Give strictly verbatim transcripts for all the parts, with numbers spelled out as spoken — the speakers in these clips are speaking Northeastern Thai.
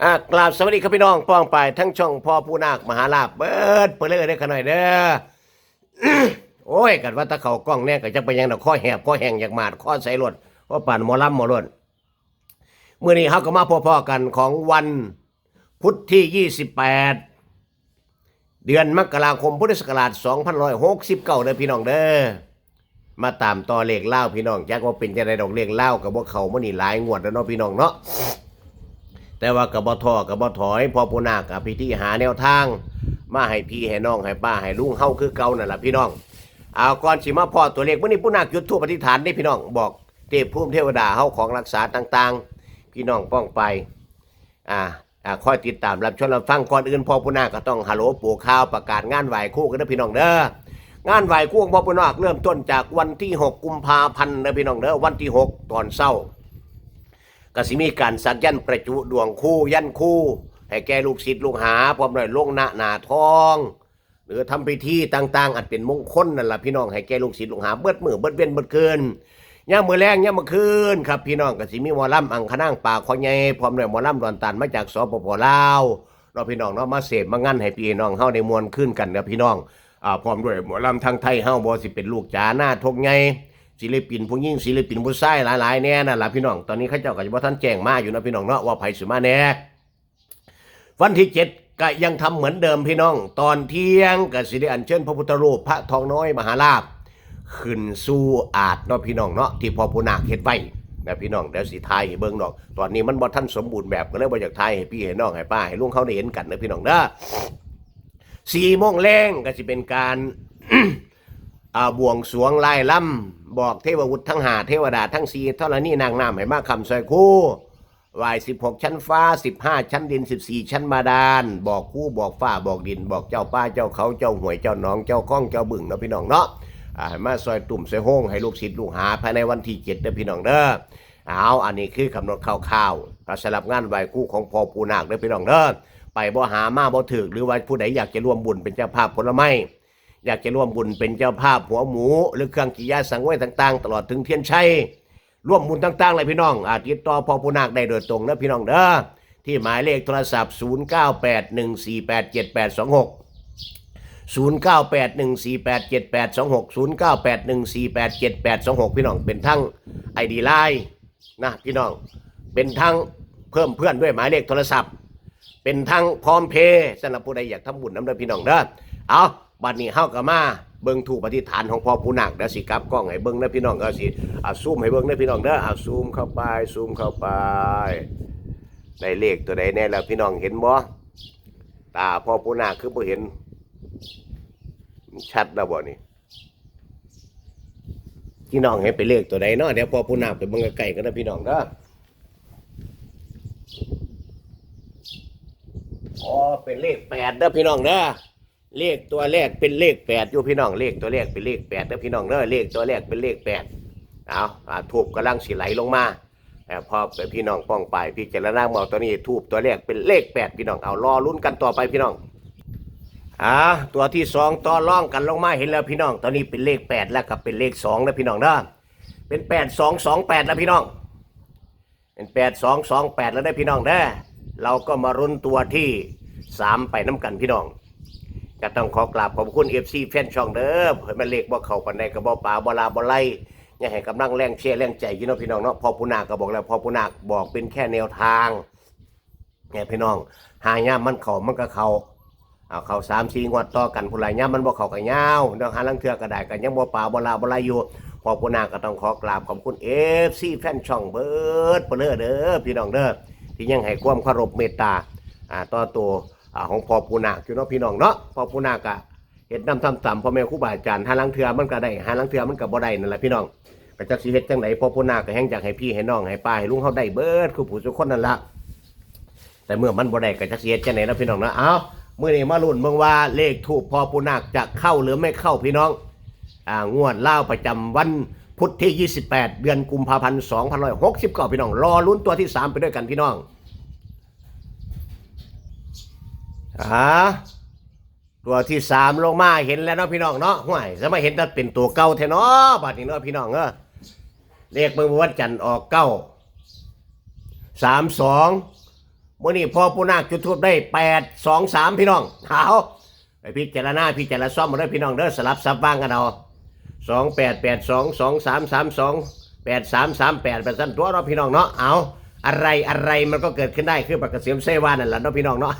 อ่ากราบสวัสดีครับพี่น้องป้องไปายทั้งช่องพ่อปู่นาคมหาลาภเบิดไปเลยเด้อขะหน่อยเด้อ โอ้ยกันว่าถ้าเขากล้องแน่ก็จักไปยังดอกคอแหบคอแห้งอยากหมาดคอใสหลดเพราะปานหมอลำหมอหลดมื้อนี้เขาก็มาพอๆกันของวันพุธที่ยี่สิบแปดเดือนมกราคมพุทธศักราชสองพันร้อยหกสิบเก้าเด้อพี่น้องเด้อ มาตามต่อเลขลาวพี่น้องจักว่าเป็นจังได๋ดอกเลขลาวก็บ่เข้ามานี่หลายงวดแล้วเนาะพี่น้องเนาะ แต่ว่าก็บ่ท้อก็บ่ถอยพ่อปู่นาคก็พิธีหาแนวทาง มาให้พี่ให้น้องให้ป้าให้ลุงเฮาคือเก่านั่นล่ะพี่น้อง เอาก่อนสิมาพ้อตัวเลขมื้อนี้ปู่นาคจุดธูปอธิษฐานเด้พี่น้องบอกเทพภูมิเทวดาเฮาของรักษาต่างๆ พี่น้องป้องไป อ่าอ่าคอยติดตามรับชมรับฟังก่อนอื่นพ่อปู่นาคก็ต้องฮัลโหลปู่ข่าวประกาศงานไหว้ครูกันเด้อพี่น้องเด้องานไหว้ครูของพ่อปู่นาคเริ่มต้นจากวันที่หกกุมภาพันธ์เด้อพี่น้องเด้อวันที่หกตอนเช้าก็สิมีการสักยันต์ประจุดวงครูยันต์ครูให้แก่ลูกศิษย์ลูกหาพร้อมด้วยลงหน้าหน้าทอง หรือทำพิธีต่างๆอันเป็นมงคลนั่นล่ะพี่น้องให้แก่ลูกศิษย์ลูกหาเบิดมื้อเบิดเว็นเบิดคืนยามมื้อแลงยามมื้อคืนครับพี่น้องก็สิมีหมอลำอังคะนางป่าคอใหญ่พร้อมด้วยหมอลำดอนตานมาจากสปป.ลาวเนาะพี่น้องเนาะมาเสพมางันให้พี่น้องเฮาได้ม่วนคืนกันเด้อพี่น้องอ่าพร้อมด้วยหมอลำทางไทยเฮาบ่สิเป็นลูกจ๋าหน้าทกใหญ่ศิลปินผู้หญิงศิลปินผู้ชายหลายๆแน่นั่นล่ะพี่น้องตอนนี้เขาเจ้าก็จะบ่ทันแจ้งมาอยู่เนาะพี่น้องเนาะว่าไผสิมาแน่ วันที่เจ็ดก็ยังทำเหมือนเดิมพี่น้อง ตอนเที่ยงก็สิได้อัญเชิญพระพุทธรูปพระทองน้อยมหาลาภขึ้นสู่อาดเนาะพี่น้องเนาะที่พ่อปู่นาคเฮ็ดไว้นะพี่น้องเดี๋ยวสิถ่ายให้เบิ่งดอกตอนนี้มันบ่ทันสมบูรณ์แบบก็เลยบ่อยากถ่ายให้พี่ให้น้องให้ป้าให้ลุงเขาได้เห็นกันนะพี่น้องเด้อสี่โมงแลงก็สิเป็นการ อ่าบวงสรวงไล่ลำบอกเทวบุตรทั้งห้าเทวดาทั้งสี่ธรณีนางน้ำให้มาค้ำซอยครู ไหว้สิบหกชั้นฟ้าสิบห้าชั้นดินสิบสี่ชั้นบาดาลบอกภูบอกฟ้าบอกดินบอกเจ้าป่าเจ้าเขาเจ้าห้วยเจ้าหนองเจ้าคลองเจ้าบึงเนาะพี่น้องเนาะอ่าให้มาซอยตุ่มซอยโฮงให้ลูกศิษย์ลูกหาภายในวันที่เจ็ดเด้อพี่น้องเด้อเอาอันนี้คือกำหนดคร่าวๆสำหรับงานไหว้ครูของพ่อปู่นาคเด้อพี่น้องเด้อไปบ่หามาบ่ถืกหรือว่าผู้ใดอยากจะร่วมบุญเป็นเจ้าภาพผลไม้อยากจะร่วมบุญเป็นเจ้าภาพหัวหมูหรือเครื่องกิยาสังเวยต่างๆ ตลอดถึงเทียนชัย ร่วมบุญต่างๆเลยพี่น้องอ่าติดต่อพ่อปู่นาคได้โดยตรงเด้อพี่น้องเด้อที่หมายเลขโทรศัพท์ศูนย์เก้าแปดหนึ่งสี่แปดเจ็ดแปดสองหก ศูนย์เก้าแปดหนึ่งสี่แปดเจ็ดแปดสองหก ศูนย์เก้าแปดหนึ่งสี่แปดเจ็ดแปดสองหกพี่น้องเป็นทั้งไอดีไลน์นะพี่น้องเป็นทั้งเพิ่มเพื่อนด้วยหมายเลขโทรศัพท์เป็นทั้งพร้อมเพย์สำหรับผู้ใดอยากทำบุญนำเด้อพี่น้องเด้อเอาบัดนี้เฮาก็มาเบิ่งธูปอธิษฐานของพ่อปู่นาคเดี๋ยวสิกลับกล้องให้เบิ่งเด้อพี่น้องเด้อสิอ่าซูมให้เบิ่งเด้อพี่น้องเด้ออ่าซูมเข้าไปซูมเข้าไปได้เลขตัวใดแน่แล้วพี่น้องเห็นบ่ตาพ่อปู่นาคคือบ่เห็นชัดแล้วบ่นี่พี่น้องเห็นเป็นเลขตัวใดเนาะเดี๋ยวพ่อปู่นาคไปเบิ่งใกล้ๆกันเด้อพี่น้องเด้อ อ๋อเป็นเลขแปดเด้อพี่น้องเด้อเลขตัวแรกเป็นเลขแปดอยู่พี่น้องเลขตัวแรกเป็นเลขแปดเด้อพี่น้องเด้อเลขตัวแรกเป็นเลขแปดเอาอ่าธูปกำลังสิไหลลงมาเอ่อพอไปพี่น้องป้องไปพิจารณาเอาตัวนี้ธูปตัวแรกเป็นเลขแปดพี่น้องเอารอลุ้นกันต่อไปพี่น้องอ่าตัวที่สองต่อรองกันลงมาเห็นแล้วพี่น้องตอนนี้เป็นเลขแปดแล้วกับเป็นเลขสองแล้วพี่น้องเด้อเป็นแปดสองสองแปดแล้วพี่น้อง เป็นแปดสองสองแปดแล้วได้พี่น้องเด้อเราก็มารุ้นตัวที่สามไปน้ำกันพี่น้องก็ต้องขอกราบขอบคุณเอฟซีแฟนช่องเด้อเพื่อแม่เลขบ่เข้าปันใดก็บ่ปาบ่ลาบ่ไล่อย่าให้กำลังแรงเชียร์แรงใจอยู่เนาะพี่น้องเนาะพ่อปู่นาคก็บอกแล้วพ่อปู่นาคบอกเป็นแค่แนวทางเนี่ยพี่น้องหายามมันเข้ามันก็เข้า เอาเข้าสามสี่งวดต่อกันผู้หลายย่ามมันบ่เข้าก็ยาวเนาะหาลางเทื่อก็ได้ก็ยังบ่ปาบ่ลาบ่ไล่อยู่พ่อปู่นาคก็ต้องขอกราบขอบคุณเอฟซีแฟนช่องเบิดเปเด้อเด้อพี่น้องเด้อที่ยังให้ความเคารพเมตตาอ่าต่อตัวอ่าของพ่อปู่นาคอยู่เนาะพี่น้องเนาะพ่อปู่นาคก็เฮ็ดนำทำตามพ่อแม่ครูบาอาจารย์หาลางเทื่อมันก็ได้หาลางเทื่อมันก็บ่ได้นั่นแหละพี่น้องก็จักสิเฮ็ดจังไดพ่อปู่นาคก็แฮงอยากให้พี่ให้น้องให้ป้าให้ลุงเฮาได้เบิดคือผู้ทุกคนนั่นละ แต่เมื่อมันบ่ได้ก็จักสิเฮ็ดจังได๋เนาะพี่น้องเนาะเอามื้อนี้มาลุ้นเบิ่งว่าเลขธูปพ่อปู่นาคจะเข้าหรือไม่เข้าพี่น้องอ่างวดลาวประจำวันพุธที่ยี่สิบแปดเดือนกุมภาพันธ์สองพันร้อยหกสิบเก้าพี่น้องรอลุ้นตัวที่สามไปด้วยกันพี่น้องอ่าตัวที่สามลงมาเห็นแล้วเนาะพี่น้องเนาะห้วยจะมาเห็นแต่เป็นตัวเก่าแท้เนาะบัดนี้เนาะพี่น้องเอ้อเลขมื้อวันจันทร์ออกเก้าสามสอง มื้อนี้พ่อปู่นาคจุดธูปได้ แปดสองสาม พี่น้อง เอาไปพิจารณาพิจารณาซ่อมมาเด้อพี่น้องเด้อ สลับสับวางกันเอา สองแปดแปดสอง สองสามสามสอง แปดสามสามแปด เป็นสั้นตัวเนาะพี่น้องเนาะ เอา อะไรอะไรมันก็เกิดขึ้นได้ คือปากกาเสียมเซวานั่นแหละเนาะพี่น้องเนาะ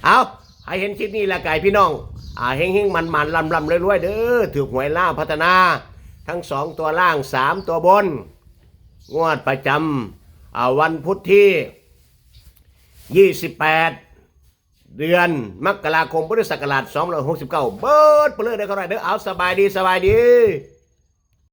เอา ให้เห็นคลิปนี้ละกายพี่น้อง อ่า เฮงเฮงมันมันลำลำรวยรวยเด้อ ถืกหวยลาวพัฒนา ทั้งสองตัวล่าง สามตัวบน งวดประจำ อ่า วันพุธที่ ยี่สิบแปด เดือนมกราคม พุทธศักราช สองร้อยหกสิบเก้า เบิดไปเลยเด้อครับเด้อ เอา สบายดี สบายดี